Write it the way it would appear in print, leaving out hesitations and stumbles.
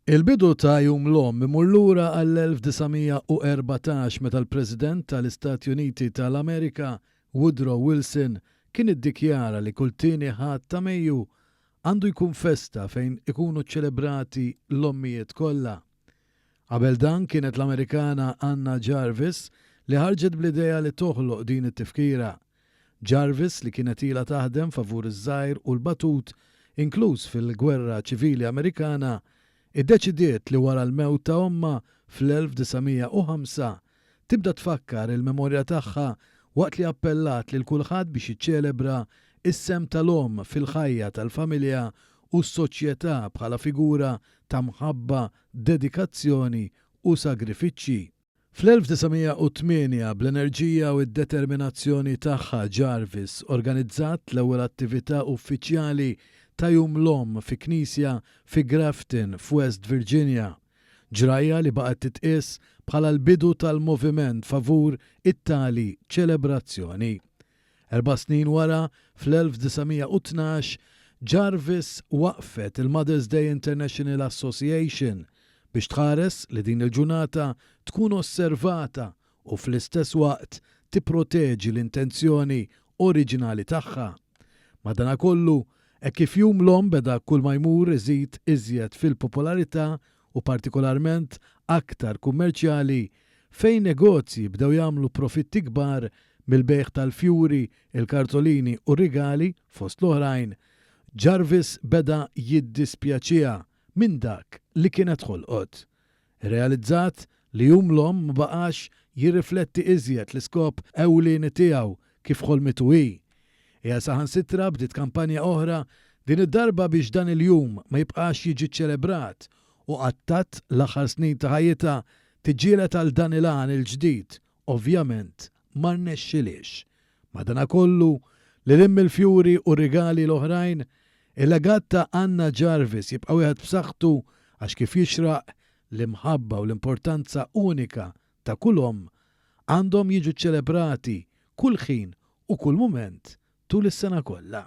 Il-bidu ta' Jum l-Omm imur lura għall-1914 meta l-President tal-Istati Uniti tal-Amerika, Woodrow Wilson, kien iddikjara li kull tieni Ħadd ta' Mejju għandu jkun festa fejn ikunu ċċelebrati l-ommijiet kollha. Qabel dan kienet l-Amerikana Anna Jarvis li ħarġet bl-idea li toħloq din it-tifkira. Jarvis, li kienet ilha taħdem favur iż-żgħir u l-batut, inkluż fil-Gwerra Ċivili Amerikana, iddeċidiet li wara l-mewt ta' ommha fl-1905, tibda tfakkar il-memorja tagħha waqt li appellat lil kulħadd biex jiċċelebra s-sehem tal-omm fil-ħajja tal-familja u s-soċjetà bħala figura ta' mħabba, dedikazzjoni u sagrifiċċji. Fl-1908, bl-enerġija u d-determinazzjoni tagħha, Jarvis organizzat l-ewwel attività uffiċjali ta' Jum l-Omm fi knisja fi Grafton, f'West Virginia, ġrajja li baqgħet titqies bħala l-bidu tal-moviment favur it-tali ċelebrazzjoni. Erba' snin wara, fl-1912, Jarvis waqqfet il-Mother's Day International Association biex tħares li din il-ġurnata tkun osservata u fl-istess waqt tipproteġi l-intenzjoni oriġinali tagħha. Madanakollu, hekk kif Jum l-Omm beda kulma jmur iżid iżjed fil-popolarità u partikolarment aktar kummerċjali, fejn negozji bdew jagħmlu profitti kbar mill-bejgħ tal-fjuri, il-kartolini u r-rigali, fost l-oħrajn, Jarvis beda jiddispjaċiha minn dak li kienet ħolqot. Irrealizzat li Jum l-Omm ma baqax jirrifletti iżjed l-iskop ewlieni tiegħu kif ħolmitu hi. Hija saħansitra bdiet kampanja oħra, din id-darba biex dan il-jum ma jibqax jiġi ċċelebrat u qattat l-aħħar snin ta' ħajjitha tiġġieled għal dan il-għan il-ġdid, ovvjament ma rnexxilhiex. Madanakollu, lil hinn mill-fjuri u r-rigali l-oħrajn, il-legat ta' Anna Jarvis jibqa' wieħed b'saħħtu għax kif jixraq, l-imħabba u l-importanza unika ta' kull omm għandhom jiġu ċċelebrati kull ħin u kull mument tul is-sena kollha.